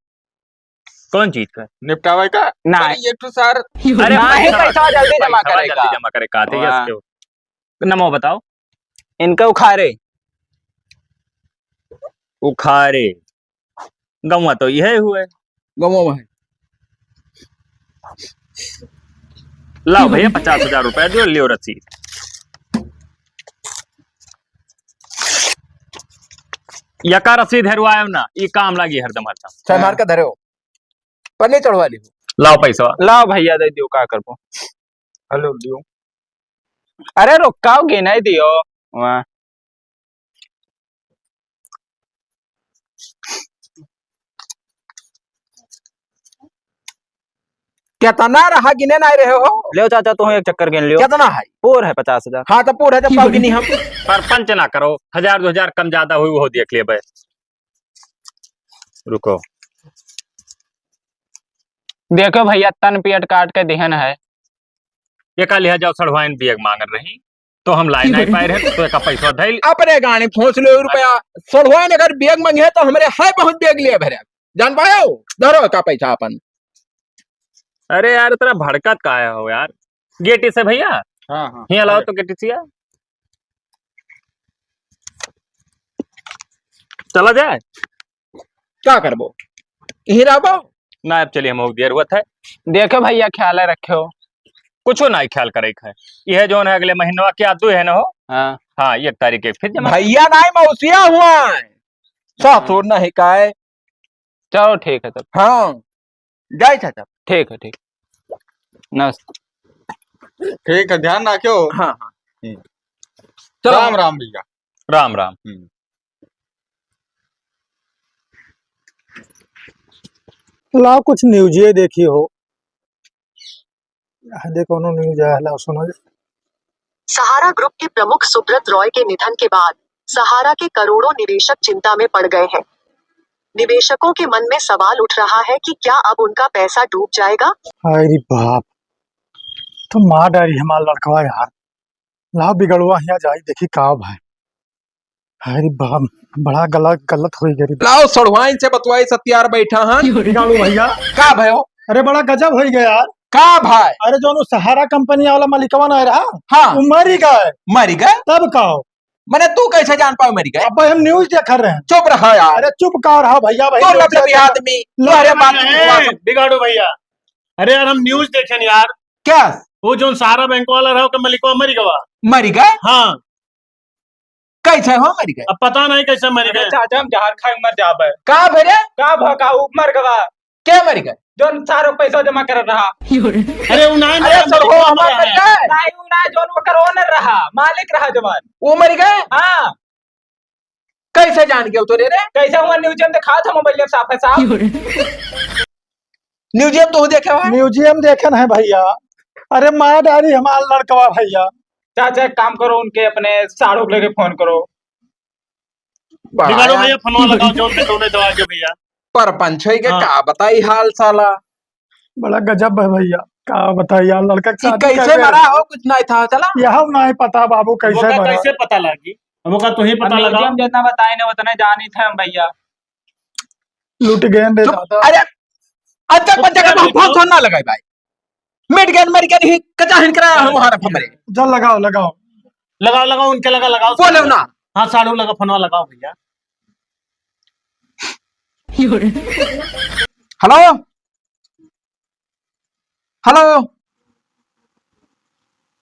कौन चीज का? निपटावे का? ना। अरे, ये तो सर, अरे, नाहीं, पैसा, पैसा जल्दी जमा पैसा करे जल्दी का। जमा करे का, ठीक है, हाँ। इसके नमो बताओ। इनका उखारे। उखारे। गौवा तो यह हुए। गौवा है। लाओ भैया, पचास हजार रुपया दियो, लियो रसीद। यका रसीद हेरुआयो ना, ई काम लागी हरदम, हरदम। अच्छा, मार के धरे हो। पन्नी चढ़वा ली। लाओ पैसा। लाओ भैया, दे दियो, का करबो? हेलो, दियो। अरे रुकाओ, गिनाई दियो। वाह। केतना रहा, गिने नाहीं रहे हो? लेव चाचा, तू एक चक्कर गिन लियो। केतना है? पूर है पचास हजार। हाँ, तो पूर है, तो पाव गिनी हम। सरपंच ना करो, हजार दो हजार कम ज्यादा हुई, वो देख लेबे। रुको। देखो भैया, तन पेट काट के दिहन है। एका लिहा जाओ, सड़वाइन बियग मांगत रही, तो हम लाई नाहीं पाए रहे, तो एका पैसा धइल। अपने गाड़ी फोंस लो रुपया, सड़वाइन अगर बियग मांगे तो हमरे है बहुत बियग लिए भरे। जान पायो, धरो एका पैसा अपन। अरे यार, इतना भड़कत काहे हो यार? गेटी से भैया, हाँ, हाँ। हियाँ लाओ तो गेटी से यार। चला जाए? का करबो? यहीं रहबो? ना, अब चलिए, हम हो देर हुआ था। देखो भैया, ख्याल रखे हो। कुछो ना ख्याल करे के है। यह जौन है अगले महीनवा के आदू है ना हो? हाँ। हाँ, एक तारीख के फिर जमा। भैया नाहीं, मौसिया हुआ है। ससुर नाहीं काय। चलो ठीक है तब। हाँ, जाए चाचा। ठीक है, ठीक। नमस्ते। ठीक है, ध्यान रखियो। हाँ, हाँ। हम्म। चलो। राम राम भैया। राम राम। हम्म। लाओ कुछ न्यूजिए देखी हो। हाँ, देखो, उन्होंने न्यूज आया, लाओ सुनो। सहारा ग्रुप के प्रमुख सुब्रत रॉय के निधन के बाद सहारा के करोड़ों निवेशक चिंता में पड़ गए हैं। निवेशकों के मन में सवाल उठ रहा है कि क्या अब उनका पैसा डूब जाएगा? अरे बाप, तो मार डारी हमार लड़कवा यार। लाओ बिगड़वा हियाँ जाई, देखी का भाई। अरे बाप, बड़ा गलत, गलत होई गई। लाओ सड़वाइन से बतवाई, सत्यार बैठा हाँ। बिगाड़ू भैया। का भयो? अरे बड़ा गजब होई गया यार। का भाई? अरे जौन उ सहारा कंपनी वाला मालिकवा ना रहा, हाँ। उ मरी गए। मरी गए? तब का हो? मने तू कैसे जान पाओ मरी गए? अब भाई हम न्यूज देख रहे हैं। चुप रहा यार। अरे चुप का रहा भैया, भाई तो न्यूज लबलबी देख रहे हैं। आदमी, लो, तुम्हारे बात नहीं, नहीं, नहीं। बिगाड़ू भैया। अरे यार हम न्यूज देखेन यार। क्या? वो जौन सहारा बैंक वाला रहा, ओकर मालिकवा मरी गवा। मरी गए? हाँ। कैसे हो मरी गए? अब पता नहीं कैसे मरी अरे गए। चाचा, हम जहर खाए मर जाबे। का भरे? का भ-, का उ मर गवा? के मरी गए? जौन सारो पैसा जमा करत रहा। अरे उ ना, अरे ना, सर, हो ना, हमार ना, मर गए। नहीं, उ ना, जौन ओकर owner रहा, मालिक रहा जवान। वो मरी गए? हाँ। कैसे जान गए तोरे रे? कैसे हुआ? न्यूज में दिखात हम मोबाइल में साफ है साफ। न्यूजियम तो देखे हो? म्यूजियम देखे ना है भैया। अरे मार डारी हमार लड़कवा भैया। चाचा एक काम करो, उनके अपने साढ़ू के लेके फोन करो। बड़ा बिगाड़ो यार। भैया, फोनवा लगाओ, जोर से, जोर से दबा के भैया। परपंच होई के हाँ। का बताई हाल साला। बड़ा गजब है भैया, का बताई यार, लड़का के ई शादी कैसे कर दे। मरा हो, कुछ नहीं था, चला। यह नहीं पता बाबू, कैसे मरा। कैसे पता लागी? अब ओका तू ही पता लगाओ। म्यूजियम जितना बताए ना, उतने जानी थे हम भैया। लुट गए रे चुप। दादा। अरे, अज्जक बच्चा का बहुत फोन ना लगाई भाई। मिट गए, मर गए, ही कचा हिन करा हम हमारा हमरे। जा लगाओ, लगाओ। लगाओ, लगाओ, उनके लगा, लगाओ। बोलो ना। हाँ, साढ़ू लगा, फोनवा लगाओ भैया। हेलो, हेलो।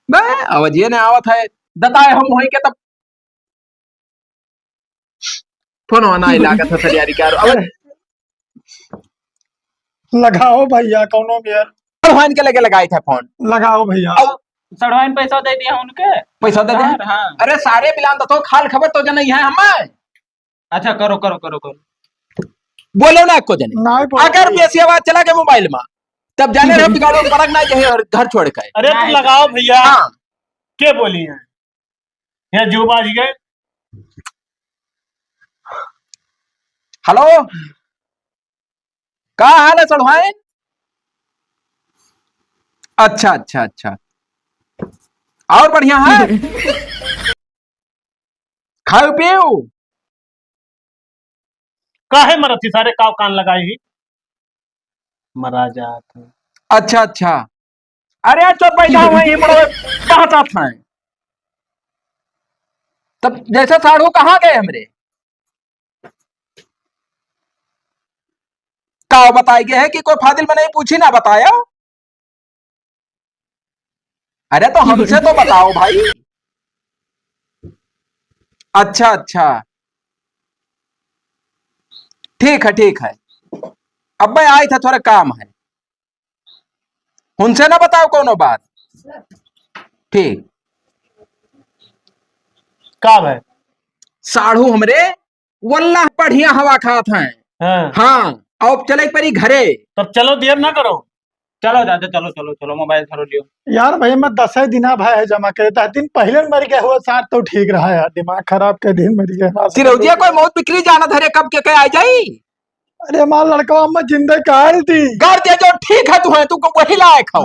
बे, आवाज ये नहीं आवत है। बताए हम होई के तब फोनवा नाहीं लागत है सरियारी का। अब लगाओ भैया, कौनो मेर। सड़वाइन के लगे लगाए थे फोन। लगाओ भैया। अब सड़वाइन पैसा दे दिया उनके। पैसा दे दे। हाँ, हाँ। अरे सारे बिलान तो, तो खाल खबर तो जनई है हमें। अच्छा, करो, करो, करो, करो। बोलो ना एको जने। नाहीं बोलो अगर भैया। बेसी आवाज चला के मोबाइल में, तब जाने रहो बिगाड़ो परक ना जहे और घर छोड़ के। अरे तुम नाहीं। लगाओ भैया। हाँ। के बोली है? ये जो बाज गए। हेलो, का हाल है सड़वाइन? अच्छा, अच्छा, अच्छा। और बढ़िया है? खाओ पियो? काहे मरत ही सारे, काव कान लगाई ही? मरा जात है। अच्छा, अच्छा। अरे, तो बैठा हुआ ये बड़ा पहचात है। तब जैसे साढ़ू कहाँ गए हमरे? का बताई गए है कि कोई फाजिल में नहीं पूछी ना बताया? अरे, तो हमसे तो बताओ भाई। अच्छा, अच्छा। ठीक है, ठीक है। अब मैं आई था, थोड़ा काम है। उनसे ना बताओ कोनो बात। ठीक। का भाई? साढ़ू हमरे वल्लाह बढ़िया हवा खात हैं। हाँ। हाँ, अब चले परी घरे। तब चलो, देर ना करो। चलो चाचा, चलो, चलो, चलो, मोबाइल धरो लियो। यार भाई, मैं दसे दिना भय है जमा करे, दस दिन पहिले मर गए हुआ साथ तो ठीक रहा यार, दिमाग खराब के दिन मर गए। चिरौदिया कोई मौत बिक्री जाना धरे, कब के, के आ जाई? अरे हमार लड़कवा मैं जिंदे काल दी। गाड़ दे जो ठीक है, तू है, तू को वही लायक हो।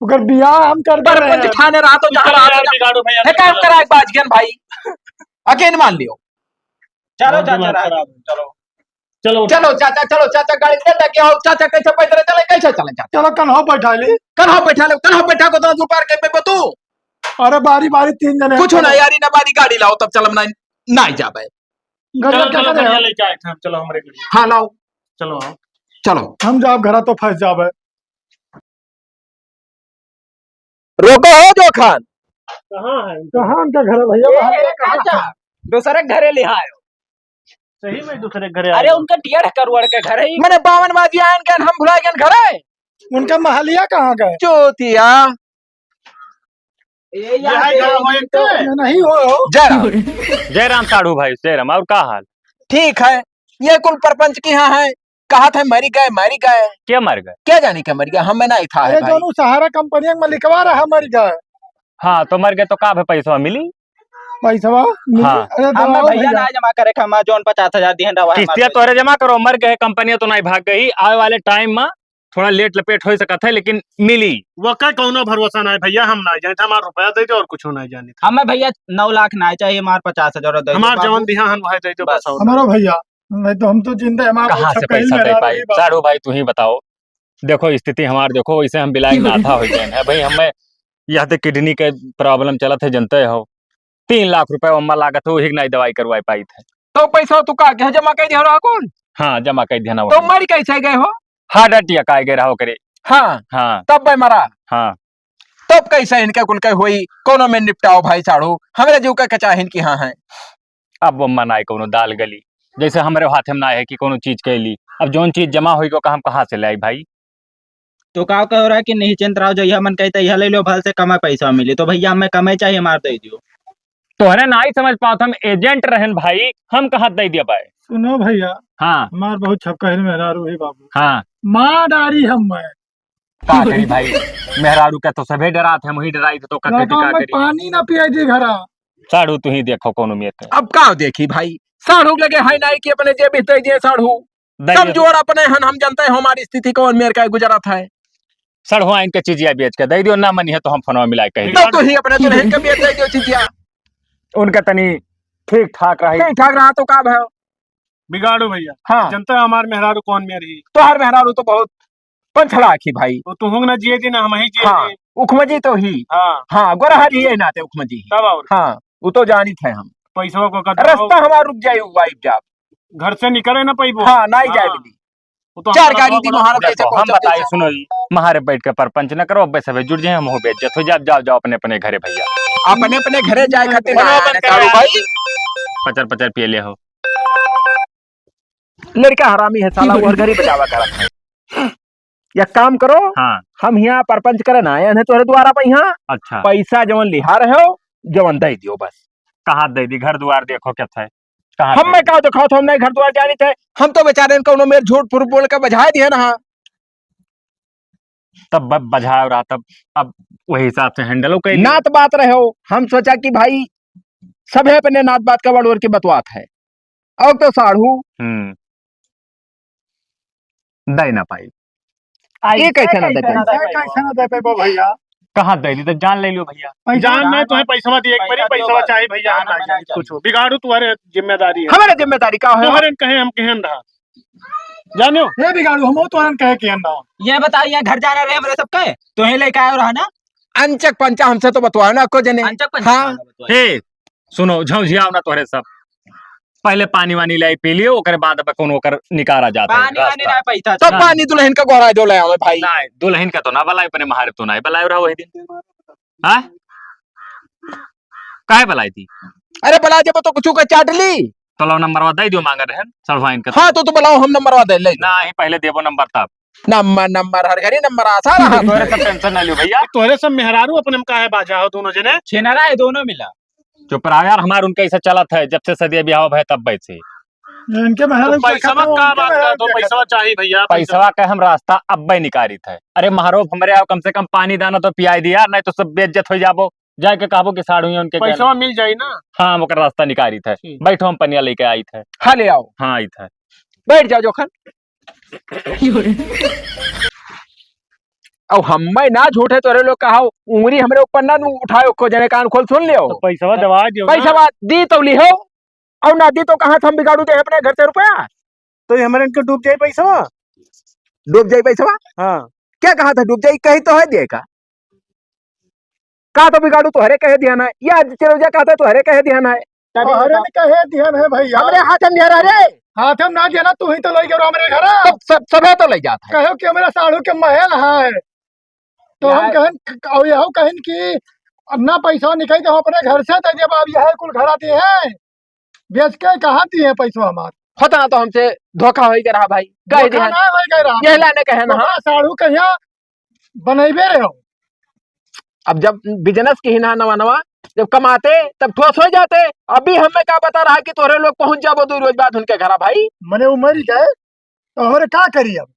ओकर बियाह हम कर दे रहे हैं। ठाने रहा तो जहाँ रहा तो बिगाड़ू भैया, है काम करा एक बाजगन भाई। अकेन मान लियो। चलो चाचा, चलो। चलो। चलो चाचा, चलो चाचा, गाड़ी ले लेके आओ चाचा, कैसे पैदल चले, कैसे चले चाचा? चलो कन्हो बैठा ले। कन्हो बैठा ले, कन्हो बैठा को तो दोपहर के पे तू। अरे बारी बारी तीन जने। कुछ ना यारी ना बारी गाड़ी लाओ तब चलम ना, ना जाबे। चलो, चलो, गाड़ी लेके आए थे हम, चलो हमरे गाड़ी। हाँ लाओ। चलो आओ। चलो। हम जाब घरा तो फंस जाबे। रोको हो जोखान। कहाँ है? कहाँ उनका घर है भैया? ए, बाहर ए, का? चाचा, दूसरे घरे लिहायो। सही में दूसरे घरे अरे, आयो। उनका डेढ़ करोड़ के घर है। मने बावन बाजी आयन के हम भुला गए घर है। उनका महलिया कहाँ का है? चोतिया। ये यहाँ पे घर हो एक तो। नहीं हो, हो। जय राम। जय राम साढ़ू भाई, जय राम। और का हाल? ठीक है, ये कुल परपंच की यहाँ है। कहा था मरी गए, मरी गए। क्या मर गए? क्या जानी क्या मर गया, हमें ना था है अरे भाई। दोनों सहारा कंपनी में लिखवा रहा मर गए। हाँ, तो मर गए तो का भे पैसवा मिली? पैसवा मिली? हाँ। अरे हम दबाओ भैया भैया। ना जमा करे, हम जौन पचास हजार दिहन रहा है किस्तिया हमारे तोहरे जमा करो, मर गए कंपनिया तो नहीं भाग गई, आवे वाले टाइम में थोड़ा लेट लपेट हो सकत है, लेकिन मिली। वका कौनो भरोसा ना है भैया, हम ना जाने, हमार रुपया दे दे और कुछ ना जाने। हमें भैया नौ लाख ना चाहिए, हमार पचास हजार दे दो हमार बाबू। जवन दिहा हन वह दे दो बस। बस और हमारा भैया, नहीं तो हम तो जिंदा, हमार कहाँ से पैसा दे पाई? साढ़ू भाई, तू ही बताओ। देखो स्थिति हमार, देखो वैसे हम बिलाइन नाथा हो गए हैं भाई, हमें यहाँ ते किडनी के प्रॉब्लम चलत है, जनते हो। तीन लाख रुपए ओम्मा लागत हो, वही के नहीं दवाई करवाए पाई थे। तो पैसा तू का के जमा कर दिया रहा कौन? हाँ, जमा कर दिया ना तो वो। मर कैसे गए हो? हार्ट अटैक आ गए रहा ओकरे। हाँ। हाँ। तब भाई मरा। हाँ। तब कैसे इनके कुल के होई? कोनो में निपटाओ भाई साढ़ू, हमरे जीव के कचाहिन की हाँ है। अब वो मनाए कोनो दाल गली, जैसे हमरे हाथ में ना है कि कोनो चीज कैली। अब जौन चीज जमा होई, ओका हम कहाँ से ले आई भाई? तो का कह रहा है कि निश्चिंत रहो, जइहा मन कहते यह ले लो, भल से कमा पैसा मिली। तो भैया हमें कमे चाहिए, मार दे दियो। तोहरे ना ही समझ पाओ, हम एजेंट रहन भाई, हम कहाँ दे दिया भाई? सुनो भैया, हाँ। हमार बहुत छपकहिल मेहरारू है बाबू। हाँ। मार डारी हम मैं। का करी भाई, मेहरारू का तो सभे डरात है, हम ही डराई थे तो का करी, लड़का का में करी? पानी ना पियाई दी घरा। साढ़ू तू ही देखो कौन उम्मीद है। अब का देखी भाई, साढ़ू लगे है नहीं कि अपने जेब में दे दिए साढ़ू। दे सब दिए। जोड़ अपने हन, हम जानते हैं हमारी स्थिति कौन मेर का गुजरत है। सड़हुआ इनके चिजिया बेच के दे दियो, ना मनी है तो हम फोनवा मिला के कह तो दियो। तू ही अपने दुल्हन के बेच दे दियो चिजिया। उनका तनी ठीक ठाक रही। ठीक ठाक रहा तो का भयो? बिगाड़ो भैया। हाँ। जनता हमार मेहरारू कौन मेर ही? तोहार मेहरारू तो बहुत पंचड़ा आखी भाई। वो तू हुंग ना जिए दी ना हम ही जिए हाँ, दी। उखमजी तो ही। हाँ। हाँ, गोरहर ही है नाते उखमजी ही। तब और? हाँ, वो तो जानित है हम। पैसवा को का रास्ता हमार रुक जाए, वाइफ जाब। घर से निकले ना पैबो। हाँ, नाई जाए हाँ। मिली। वो तो चार हमारा गाड़ी थी बाबा महाराज देखो, कैसे हम पहुंचते बताए, हैं। सुनो ई, महारे बैठ के परपंच न करो, अब्बे सबे जुड़ जाए, हम हो बेइज्जत हो जाए, जाओ, जाओ अपने अपने घरे भैया। अपने अपने घरे जाए खातिर ना आने सारू भाई। पचर पचर पिए ले हो। लड़का हरामी है साला, वो हर घड़ी बजावा करत है। एक काम करो, हाँ। हम यहाँ परपंच करे ना आए हैं तोहरे द्वारा पे यहाँ। अच्छा। पैसा जवन लिहा रहे हो, जवन दे दियो बस। कहाँ दे दी? घर द्वार देखो क्या था, कहाँ हम दे मैं दी? का दिखाओ तो हम नहीं घर द्वार जानी थे, हम तो बेचारे इनको उन्होंने मेरे झूठ फूट बोल के बजाए दिए ना। तब ब-, बजाओ रहा तब, अब वही हिसाब से हैंडल हो कइली। नात बात रहे हो, हम सोचा कि भाई सभे अपने नात बात का वड़ोर के बतवात है। अब तो साढ़ू हम्म। दे ना पाई। आई, ये कैसे ना दे पाई? कैसे ना दे पाई? कैसे ना दे पाई भैया? कहाँ दे दी? तो जान ले लियो भैया। पैसा जान नहीं तो है, पैसा दिए एक बारी, पैसा पैसा दियो बस। चाहे भैया, हम जान नहीं हमें जाने नहीं कुछ हो। बिगाड़ू तुम्हारे जिम्मेदारी है। हमारे जिम्मेदारी का है? तुम्हारे कहे हम कहन रहा। जानियो? ये बिगाड़ू, हम तो आन कहे कि हम ना। ये बताओ, ये घर जाना रहे हमरे सबके, तो ही लेके आयो रहा ना? अंचक पंचा हमसे तो बतवाओ ना, को जने। अंचक पंचा हाँ। वाला बतवाओ। हे, सुनो, झौंझियाओ ना तोहरे सब। पहले पानी वानी लाई पी लियो, ओकरे बाद अब कौन ओकर निकारा जाता है पानी वानी रास्ता। ना पैसा तो ना। पानी दुल्हन का गोहरा जो ले आवे भाई। नहीं, दुल्हन का तो ना बलाई, अपने महारे तो ना बलाई रहा वही दिन। हाँ? काहे बलाई थी? अरे बला जब तो कुछ का चाट ली। तो लो नंबरवा दे दियो, मांगे रहन, सड़वाइन का। हाँ, तो, तो बुलाओ, हम नंबरवा दे ले। ना, ही पहले देबो नंबर तब। नंबर, नंबर, हर घड़ी नंबर आता रहा। तोहरे सब टेंशन ना लियो भैया। तोहरे सब मेहरारू अपने में काहे बाझा हो दोनों जने? छिनरा है दोनों मिला। चुप रहा यार, हमार उनका ऐसा चलत है, जब से सदिया बियाह भय तब से। इनके मेहरारू तो पैसवा का बात कर दो, पैसवा चाहिए भैया, पैसवा। पैसवा का हम रास्ता अब्बे निकारित है। अरे महारोप हमरे आओ, कम से कम पानी दाना तो पियाई दिया, नहीं तो सब बेइज्जत हो जाबो। जाके कहबो कि साढ़ू ही उनके पैसवा मिल जाई ना। हाँ, हम ओकर रास्ता निकारित है। ठीक। बैठो, हम पनिया लेके आइत है। हाँ, ले आओ। हाँ, आइत है। बैठ जाओ जोखन। अब हम्मे ना झूठे तोरे लोग कहा, उंगली हमरे ऊपर ना उठायो, को जने कान खोल सुन लियो। तो पैसवा दवा दियो ना। पैसवा दी तो लिहो, और ना दी तो कहा था हम बिगाड़ू दे अपने घर से रुपया। तो ये हमरे इनके डूब जाई पैसवा? डूब जाई पैसवा? हाँ। क्या कहा था डूब जाई? कही तो है दिए का? का तो बिगाड़ू तोहरे कहे ध्यान है, या चिरौजा का तो तोहरे कहे ध्यान है। तभी तोहरे बताओ। कहे ध्यान है भैया। हमरे हाथ में ध्यान है रे। हाथ में ना ध्यान, तू ही तो लई गयो हमरे घर। सब, सब, सभे तो लई जात है। कहो कि हमरे साढ़ू के महल है। तो हम यार। कहन, और यहो कहन कि ना पैसा निकाल दे अपने घर से, तो जब अब यह कुल घर आते हैं, बेच के कहाँ दिए पैसवा हमार? होता ना तो हमसे धोखा होई के रहा भाई, कह धोखा दिहन। ना होई के रहा। यही लाने कहे ना, धोखा हाँ। साढ़ू कहिया बनैबे रहे हो। अब जब बिजनेस की ही ना नवा नवा, जब कमाते तब ठोस हो जाते। अभी हमें का बता रहा कि तोहरे लोग पहुंच जाबो दो रोज बाद उनके घरा भाई। मने उ मरी गए, तो हमरे का करी अब?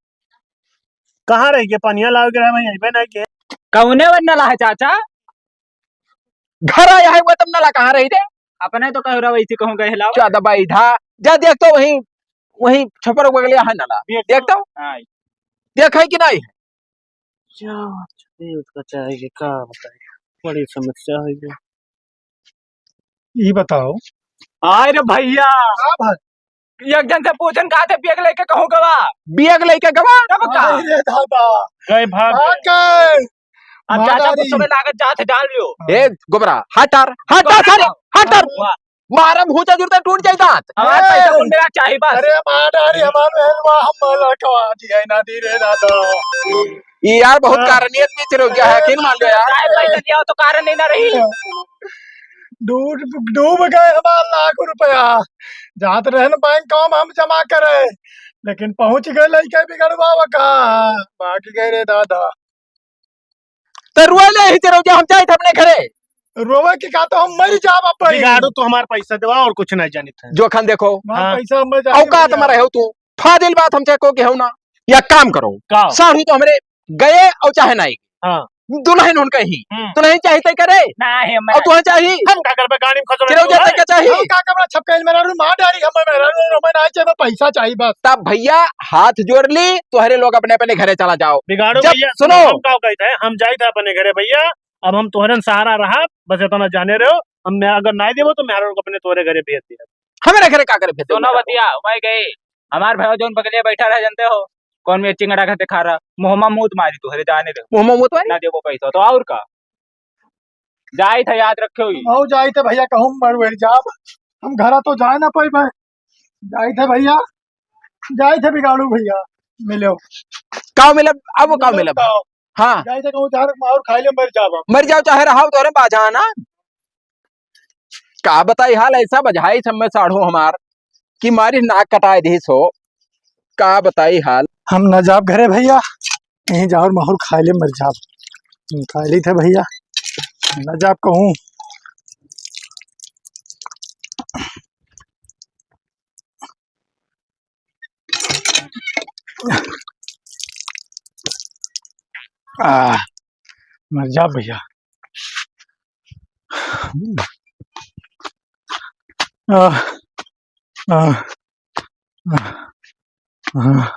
कहाँ रह गए? पनिया लावे के रहे, वहीं अइबे नहीं के। कौने वन नला है चाचा? घर आया है वो तब नला कहाँ रही रे? अपने तो कहू रहा वैसे कहूँ गए लाओ। ज्यादा बैठा, जा देख तो वहीं, वहीं छपर बगलिया है नला। देख देख तो। हाँ। देख है कि नहीं? क्या बात है, उसका चाहिए, का बताइए, बड़ी समस्या है ये। ई बताओ। आय रे भैया। का भाई? एक जन से पूछन कहा थे, बियग लेके कहूँ गवा? बियग लेके गवा? तब का? अरे दादा। गए भाग। भाग गए। अब चाचा मादारी। गुस्सा में लागत जात है, डाल लियो। ए, गोबरा, हटर, हटर सारे, हटर। वाह। मारम भूचा जुरते टूट जाई दांत। हमार पैसा ए। कुल मेरा चाही बस। अरे मादारी, हमार मेहरवा, हम लड़कवा दिया ना दी रे दादा। ई यार बहुत हाँ। कारणीय आदमी चिरौजा है, किन मान लो यार। चाहे पैसा दिया हो तो कारण नहीं ना रही। डूब, डूब गए हमार लाख रुपया। जात रहन बैंक काम हम जमा करे, लेकिन पहुंच गए लइके बिगड़वा का, भाग गए रे दादा। तो रोए ले ही चिरौजा, हम जाइत अपने घरे। रोवे के का, तो हम मर जाब अब। बिगाड़ू तो हमार पैसा देवा और कुछ नहीं जानित है। जोखन देखो। हमार हाँ। पैसा हम मर जाब औकात भैया। में रहो तू। फाजिल बात हमसे को के हो ना। या काम करो। का? साढ़ू तो हमरे गए और चाहे नहीं। हाँ। दुल्हन उनका ही। हम्म। दुल्हन चाहिए तय करे। ना है, मैं और तुहं चाहिए। हम का करबे गाड़ी में खसोड़े चिरौजा तय का चाहिए। हम का करबे छपकैल में रहू, मार डारी हम में रहू, हमें ना चाहिए, पैसा चाहिए बस। तब भैया हाथ जोड़ ली, तोहरे लोग अपने अपने घरे चला जाओ। बिगाड़ो जब भैया, सुनो। हम का कहते हैं, हम जाइत है अपने घरे भैया, अब हम तोहरे सहारा रहा, बस इतना जाने रहो, हम मैं अगर नहीं देबो तो मेहरारू को अपने तोहरे घरे भेज दिया। हमारे घरे का करे भेज सुनो देबो? बतिया, मैं गए, हमार भाई जोन बगलिया बैठा रहा जानते हो, कौन में चिंगड़ा खाते खा रहा, मुँह में मूत मारी तोहरे जाने दे। मुँह में मूत मारी? ना देबो पैसा तो और का? जाइत है, याद रखे हुई। हम जाइत है भैया, कहूँ मर वर जाब, हम घरा तो जाए ना पाई भाई। जाइत है भैया, जाइत है बिगाड़ू भैया, मिलो। काव मिलब? अब वो काव मिलब? हाँ। जाइत है कहूँ चार माहौर खाए ले मर जाब हम। मर जाओ चाहे रहाओ तोरे बाजा ना। का बताई हाल ऐसा बजाई सब में साढ़ू हमार कि मारी नाक कटाए दी सो। का बताई हाल? हम न जाब घरे भैया, यहीं जाओ माहौर खाए ले मर जाब। हम खा ली थे भैया, न जाब कहूँ। आ, मर जाब भैया। आ, आ, आ, आ।